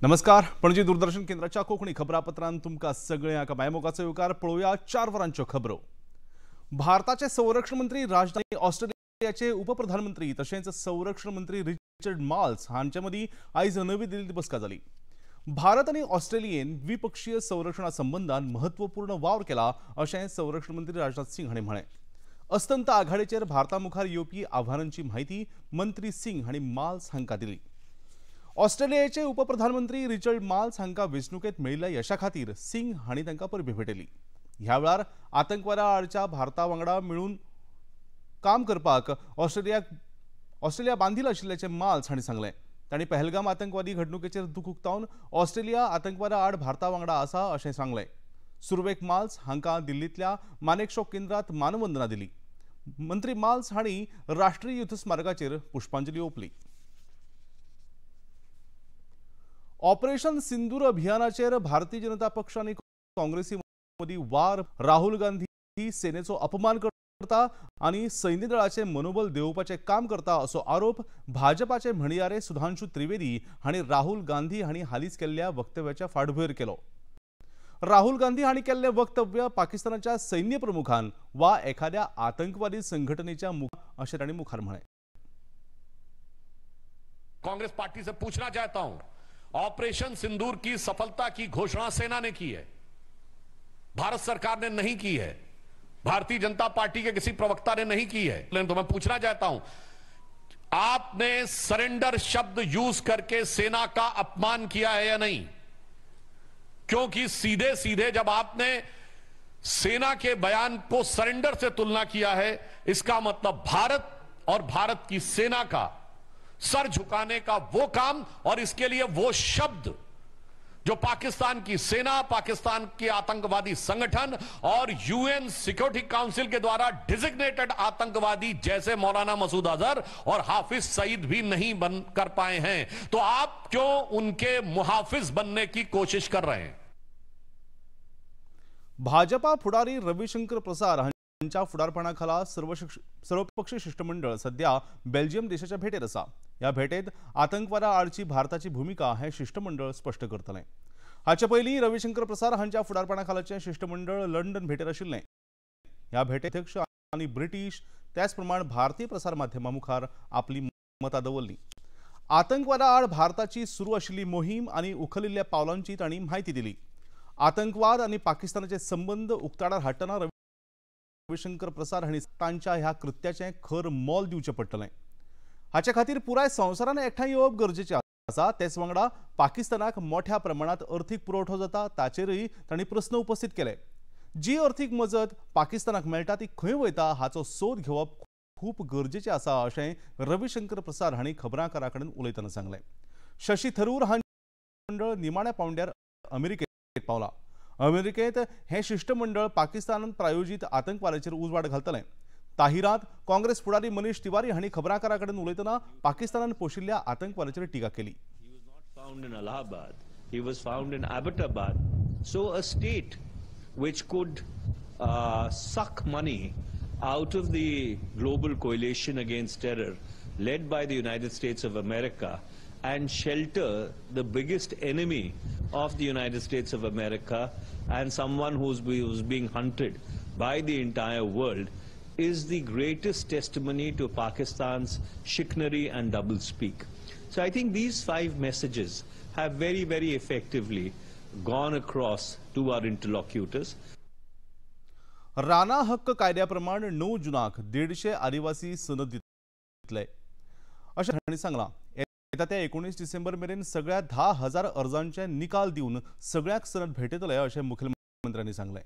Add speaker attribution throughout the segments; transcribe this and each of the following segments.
Speaker 1: नमस्कार, पणजी दूरदर्शन केंद्राच्या कोंकणी खबरापत्रांत तुमकां सगळ्यांक मायमोगाचो येवकार. पळोवया 4 वरांच्यो खबरो. भारताचे संरक्षण मंत्री राजनाथ ऑस्ट्रेलियाचे उपप्रधानमंत्री तशेंच संरक्षण मंत्री रिचर्ड माल्स हांचे मदीं आयज नवी दिल्लींत बसका जाली. भारत आनी ऑस्ट्रेलियेन द्विपक्षीय संरक्षणा संबंदान महत्वपूर्ण वावर केला अशें संरक्षण मंत्री राजनाथ सिंग हांणी म्हळें. अस्तंत आघाडीचेर भारता मुखार येवपी आव्हानांची म्हायती मंत्री सिंग हांणी माल्स हांकां दिली. ऑस्ट्रेलियाचे उपप्रधानमंत्री रिचर्ड माल्स हांकां वेंचणुकेंत मेळिल्ल्या यशा खातीर सिंग हांणी तांकां परबीं भेटयली. ह्या वेळार आतंकवादा आडच्या भारता वांगडा मेळून काम करपाक ऑस्ट्रेलिया बांधील आशिल्ल्याचें माल्स हांणी सांगलें. तांणी पहलगाम आतंकवादी घडणुकेचेर दुख उक्तावन ऑस्ट्रेलिया आतंकवादा आड भारता वांगडा आसा अशें सांगलें. सुरवेक माल्स हांकां दिल्लींतल्या मानेकशॉ केंद्रांत मानवंदना दिली. मंत्री माल्स हांणी राष्ट्रीय युद्ध स्मारकाचेर पुष्पांजली ओंपली. ऑपरेशन सिंदूर अभियानाचेर भारतीय जनता पक्ष आनी काँग्रेसी मदीं वार. राहुल गांधी सेनेचो अपमान करता आनी सैन्य दळाचें मनोबल देंवोवपाचें काम करता असो आरोप भाजपाचे म्हणयारे सुधांशु त्रिवेदी हांणी राहुल गांधी हांणी हालींच केल्ल्या वक्तव्याच्या फाटभुंयेर केलो. राहुल गांधी हांणी केल्लें वक्तव्य पाकिस्तानाच्या सैन्य प्रमुखान वा एखाद्या आतंकवादी संघटनेच्या अशें तांणी मुखार म्हळें.
Speaker 2: कांग्रेस पार्टी से पूछना चाहता हूं, ऑपरेशन सिंदूर की सफलता की घोषणा सेना ने की है, भारत सरकार ने नहीं की है, भारतीय जनता पार्टी के किसी प्रवक्ता ने नहीं की है। तो मैं पूछना चाहता हूं, आपने सरेंडर शब्द यूज करके सेना का अपमान किया है या नहीं? क्योंकि सीधे सीधे जब आपने सेना के बयान को सरेंडर से तुलना किया है, इसका मतलब भारत और भारत की सेना का सर झुकाने का वो काम और इसके लिए वो शब्द जो पाकिस्तान की सेना, पाकिस्तान के आतंकवादी संगठन और यूएन सिक्योरिटी काउंसिल के द्वारा डिजिग्नेटेड आतंकवादी जैसे मौलाना मसूद अजहर और हाफिज सईद भी नहीं बन कर पाए हैं, तो आप क्यों उनके मुहाफिज बनने की कोशिश कर रहे हैं?
Speaker 1: भाजपा फुडारी रविशंकर प्रसाद हांच्या फुडारपणाखाला सर्वपक्षीय शिष्टमंडळ सध्या बेल्जियम देशाच्या भेटेर आसा. ह्या भेटेत आतंकवादा आडची भारताची भूमिका हें शिष्टमंडळ स्पश्ट करतलें. हाचे पयलीं रविशंकर प्रसाद हांच्या फुडारपणाखालाचें शिष्टमंडळ लंडन भेटेर आशिल्लें. ह्या भेटेत अध्यक्ष आनी ब्रिटीश त्याच प्रमाण भारतीय प्रसार माध्यमां मुखार आपली मतां दवरलीं. आतंकवादा आड भारताची सुरू आशिल्ली मोहीम आनी उखलिल्ल्या पावलांची तांणी म्हायती दिली. आतंकवाद आनी पाकिस्तानाचे संबंद उक्ताडार हाडटना रविशंकर प्रसाद हांणी तांच्या ह्या कृत्याचें खर मोल दिवचें पडटलें. हाचे खातीर पुराय संवसारान एकठांय येवप गरजेचें आसा. तेच वांगडा पाकिस्तानाक मोठ्या प्रमाणांत अर्थीक पुरवठो जाता ताचेरय तांणी प्रस्न उपस्थित केले. जी अर्थीक मजत पाकिस्तानाक मेळटा ती खंय वयता हाचो सोद घेवप खूब गरजेचें आसा अशें रविशंकर प्रसाद हांणी खबरांकारां कडेन उलयतना सांगलें. शशी थरूर हांचें मंडळ निमाण्या पावंड्यार अमेरिकेत पावलां. अमेरिकेंत हें शिष्टमंडळ पाकिस्तानान प्रायोजीत आतंकवादाचेर उजवाड घालतलें. ताहिरात काँग्रेस फुडारी मनीष तिवारी हांणी खबरांकारां कडेन उलयतना पाकिस्तानान पोशिल्ल्या आतंकवादाचेर टिका केली.
Speaker 3: He was not found in Allahabad, he was found in Abbottabad. So a state which could suck money out of the global coalition against terror led by the United States of America and shelter the biggest enemy of the United States of America and someone who's being hunted by the entire world is the greatest testimony to Pakistan's chicanery and doublespeak. So I think these 5 messages have very, very effectively gone across to our interlocutors.
Speaker 1: Rana हक्क कायद्याप्रमाण 9 जुनाक 150 आदिवासी सनद दितले अशें तांणी सांगलां. येता त्या 19 डिसेंबर मेरेन सगळ्या 10,000 अर्जांचे निकाल दिवन सगळ्यांक सनद भेटयतले अशें मुखेलमंत्र्यांनी सांगलें.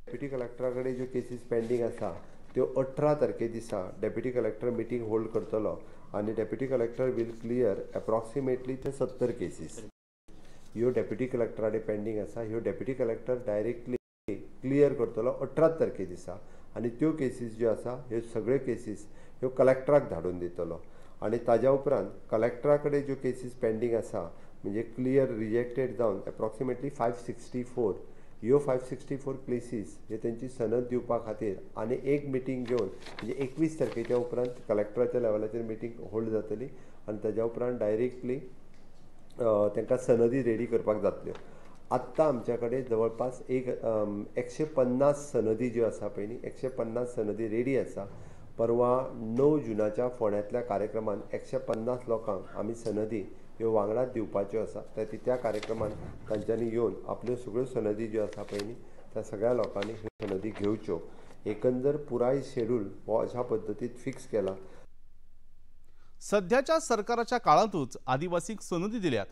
Speaker 4: डेप्युटी कलेक्टरा कडेन ज्यो केसीस पेंडींग आसा त्यो 18 तारखे दिसा डेप्युटी कलेक्टर मिटींग होल्ड करतलो आनी deputy collector will clear approximately ते 70 केसीस ह्यो डेप्युटी कलेक्टरा कडेन पेंडींग आसा. ह्यो डेप्युटी कलेक्टर डायरेक्टली क्लियर करतलो 18 तारखे दिसा आनी त्यो केसीस ज्यो आसा ह्यो सगळ्यो केसीस ह्यो कलेक्टराक धाडून दितलो आनी ताज्या उपरांत कलेक्टरा कडेन ज्यो केसीस पेंडींग आसा म्हणजे क्लियर रिजेक्टेड जावन एप्रॉक्सिमेटली 564 ह्यो 564 केसीस हे तेंची सनद दिवपा खातीर आनी एक मिटींग घेवन म्हणजे 21 तारखेच्या उपरांत कलेक्टराच्या लेवलाचेर मिटींग होल्ड जातली आनी ताज्या उपरांत डायरेक्टली तांकां सनदी रेडी करपाक जातल्यो. आत्तां आमच्या कडेन जवळपास एक 150 सनदी ज्यो आसा पळय न्ही, 150 सनदी रेडी आसा. परवा 9 जुनाच्या फोंड्यांतल्या कार्यक्रमान 150 लोकांक आमी सनदी ह्यो वांगडाच दिवपाच्यो आसा. त्या कार्यक्रमान तांच्यांनी येवन आपल्यो सगळ्यो सनदी ज्यो आसा पळय न्ही त्या सगळ्या लोकांनी ह्यो सनदी घेवच्यो. एकंदर पुराय शेड्यूल हो अशा पद्दतीन फिक्स केला.
Speaker 1: सध्याच्या सरकाराच्या काळांतूच आदिवासींक सनदी दिल्यात.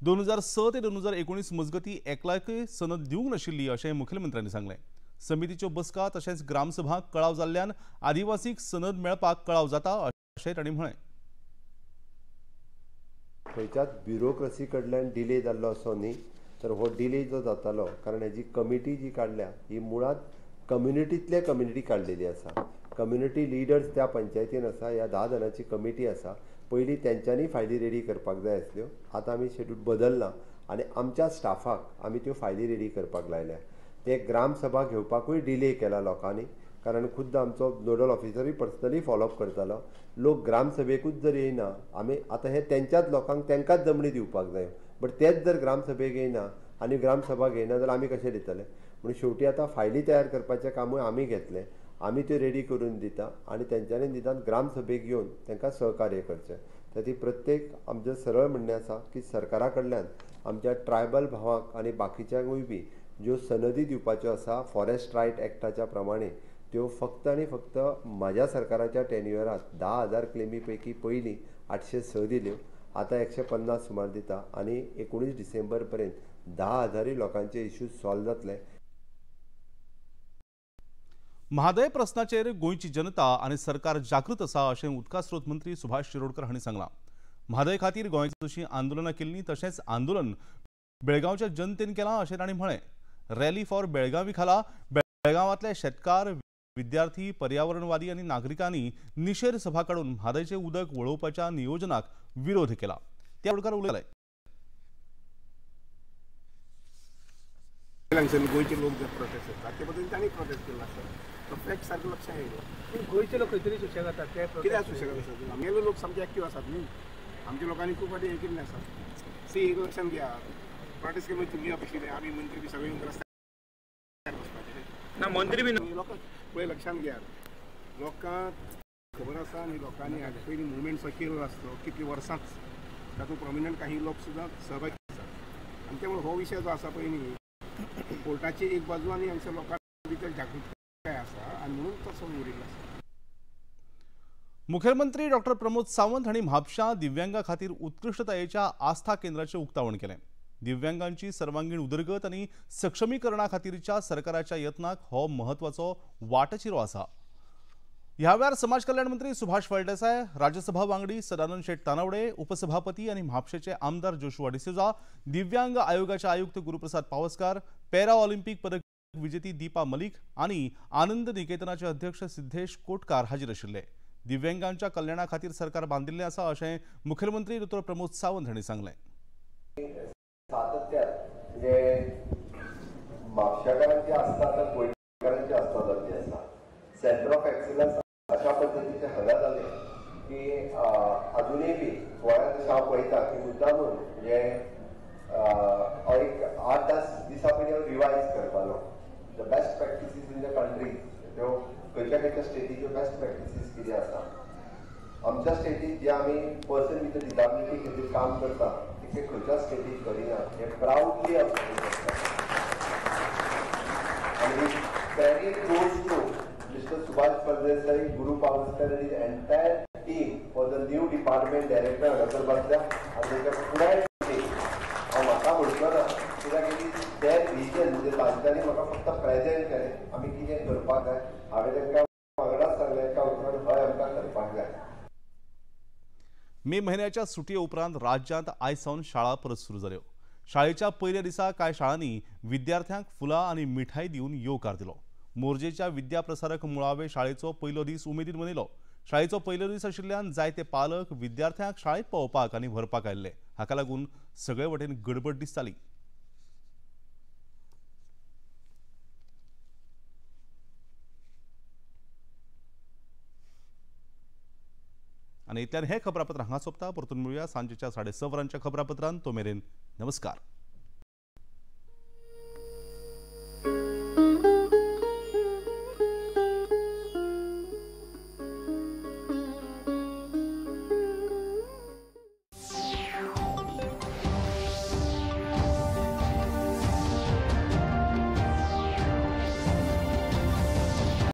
Speaker 1: 2006 ते 2019 मजगती एकलाकय सनद दिवंक नाशिल्ली अशें मुखेलमंत्र्यांनी सांगलें. समितीच्यो बसका तशेंच ग्रामसभा कळाव जाल्ल्यान आदिवासींक सनद मेळपाक कळाव जाता अशें तांणी म्हळें.
Speaker 4: खंयच्याच ब्युरोक्रसी कडल्यान डिले जाल्लो असो न्ही, तर हो डिले जो जातालो कारण हेजी कमिटी जी काडल्या ही मुळांत कम्युनिटींतले कम्युनिटी काडलेली आसा. कम्युनिटी लिडर्स त्या पंचायतीन आसा, ह्या 10 जाणांची कमिटी आसा. पयलीं तेंच्यांनी फायली रेडी करपाक जाय आसल्यो, आतां आमी शेड्यूल बदल्ला आनी आमच्या स्टाफाक आमी त्यो फायली रेडी करपाक लायल्या. ते ग्रामसभा घेवपाकूय डिले केला लोकांनी, कारण खुद्द आमचो नोडल ऑफिसरूय पर्सनली फॉलोअप करतालो. लोक ग्रामसभेकूच जर येयना, आमी आतां हे तेंच्याच लोकांक तेंकांच जमणी दिवपाक जाय, बट तेच जर ग्रामसभेक येयना आनी ग्रामसभा घेयना जाल्यार आमी कशें दितले? म्हणून शेवटी आतां फायली तयार करपाचें कामूय आमी घेतलें, आमी त्यो रेडी करून दिता आनी तेंच्यांनी निदान ग्रामसभेक येवन तांकां सहकार्य करचें. त्या प्रत्येक आमचें सरळ म्हणणें आसा की सरकारा कडल्यान आमच्या ट्रायबल भावांक आनी बाकीच्यांकूय बी ज्यो सनदी दिवपाच्यो आसा फॉरेस्ट रायट एक्टाच्या प्रमाणे त्यो फक्त आनी फक्त म्हाज्या सरकाराच्या टेन्युअरांत 10,000 क्लेमी पैकी पयलीं 806 दिल्यो, आतां 150 सुमार दिता आनी 19 डिसेंबर पर्यंत 10,000 लोकांचे इश्यूज सॉल्व जातले.
Speaker 1: म्हादय प्रस्नाचेर गोंयची जनता आनी सरकार जागृत आसा अशें उदका स्रोत मंत्री सुभाष शिरोडकर हांणी सांगलां. म्हादय खातीर गोंयची जशीं आंदोलनां केल्लीं तशेंच आंदोलन बेळगांवच्या जनतेन केलां अशें तांणी म्हळें. रॅली फॉर बेळगांवी खाला बेळगांवांतले शेतकार, विद्यार्थी, पर्यावरणवादी आनी नागरिकांनी निशेध सभा काडून म्हादयचें उदक वळोवपाच्या नियोजनाक विरोध केला. त्या शिरोडकर उलयले.
Speaker 5: गोंयचे लोक जे प्रोटेस्ट करतात ते बद्दल तांणी प्रोटेस्ट केल्लो आसा, तो फॅक्ट सारको लक्षात येयलो.
Speaker 6: पूण गोंयचे लोक खंय तरी सुशेग जातात, ते
Speaker 5: कित्याक सुशेग आसात? आमगेले लोक सामके एक्टीव आसात न्ही, आमच्या लोकांनी खूब फावटी हें केल्लें आसा. सी एक लक्षांत घेया, प्रोटेस्ट केले तुमी अपेक्षीत आमी मंत्री बी सगळे रस्त्यार बसपाचे
Speaker 6: ना, मंत्री बी
Speaker 5: लोकांक पळय लक्षांत घेयात, लोकांक खबर आसा आनी लोकांनी हाजे पयलीं मुवमेंट जो केल्लो आसतो कितलीं वर्सांच तातूंत प्रोमिनंट काही लोक सुद्दां सहभागी आसात. आनी त्यामुळे हो विशय जो आसा पळय न्ही, कोर्टाची एक बाजू आनी हांगसर लोकां भितर जागृताय आसा आनी म्हणून तसो उरिल्लो आसा.
Speaker 1: मुखेलमंत्री डॉक्टर प्रमोद सावंत हांणी म्हापशां दिव्यांगा खातीर उत्कृश्टतायेच्या आस्था केंद्राचें उक्तावण केलें. दिव्यांगांची सर्वांगीण उदरगत आनी सक्षमीकरणा खातीरच्या सरकाराच्या यत्नाक हो म्हत्वाचो वाटचिरो आसा. ह्या वेळार समाज कल्याण मंत्री सुभाष फळदेसाय, राज्यसभा वांगडी सदानंद शेट तानावडे, उपसभापती आनी म्हापशेचे आमदार जोशुआ डिसोजा, दिव्यांग आयोगाचे आयुक्त गुरुप्रसाद पावसकार, पॅरा ऑलिम्पिक पदक विजेती दीपा मलिक आनी आनंद निकेतनाचे अध्यक्ष सिद्धेश कोटकार हाजीर आशिल्ले. दिव्यांगांच्या कल्याणा खातीर सरकार बांदिल्लें आसा अशें मुखेलमंत्री डॉ प्रमोद सावंत हांणी सांगलें.
Speaker 4: सातत्यान म्हणजे म्हापशेकारांची आस्था तर गोंयकारांची आस्था जाल्ली आसा. सेंटर ऑफ एक्सलन्स अशा पद्दतीचे हांगा जाले की अजुनूय बी गोंयांत जशें हांव पळयता की मुद्दामून म्हणजे एक 8-10 दिसां पयलीं हांव रिवायज करतालो the best practices in the country, त्यो खंयच्या खंयच्या स्टेटीच्यो बेस्ट प्रॅक्टिसीस कितें आसा. आमच्या स्टेटीत जे आमी पर्सन विथ डिजाबिलिटी खातीर काम करता ते खंयच्या स्टेटीत करिना हें प्रावडली हांव सांगूंक शकता. आनी credit goes to Mr. Subhash Phaldesai, Guru Pawaskar and his entire team for the new department director हांगासर बसल्या आनी तांच्या पुराय टीम. हांव म्हाका म्हणचो ना कित्याक it is there vision, म्हणजे तांच्यांनी म्हाका फक्त प्रेजेंट केलें आमी कितें करपाक जाय. हांवें तांकां वांगडाच सांगलें एका उतरान हय आमकां करपाक जाय.
Speaker 1: मे म्हयन्याच्या सुटये उपरांत राज्यांत आयज सावन शाळा परत सुरू जाल्यो. शाळेच्या पयल्या दिसा कांय शाळांनी विद्यार्थ्यांक फुलां आनी मिठाई दिवन येवकार दिलो. मोरजेच्या विद्याप्रसारक मुळावे शाळेचो पयलो दीस उमेदीन मनयलो. शाळेचो पयलो दीस आशिल्ल्यान जायते पालक विद्यार्थ्यांक शाळेंत पावोवपाक आनी व्हरपाक आयिल्ले. हाका लागून सगळे वटेन गडबड दिसताली. आनी आनी इतल्यान हें खबरापत्र हांगा सोंपता. परतून मेळुया सांजेच्या 6:30 वरांच्या खबरापत्रांत. तो मेरेन नमस्कार.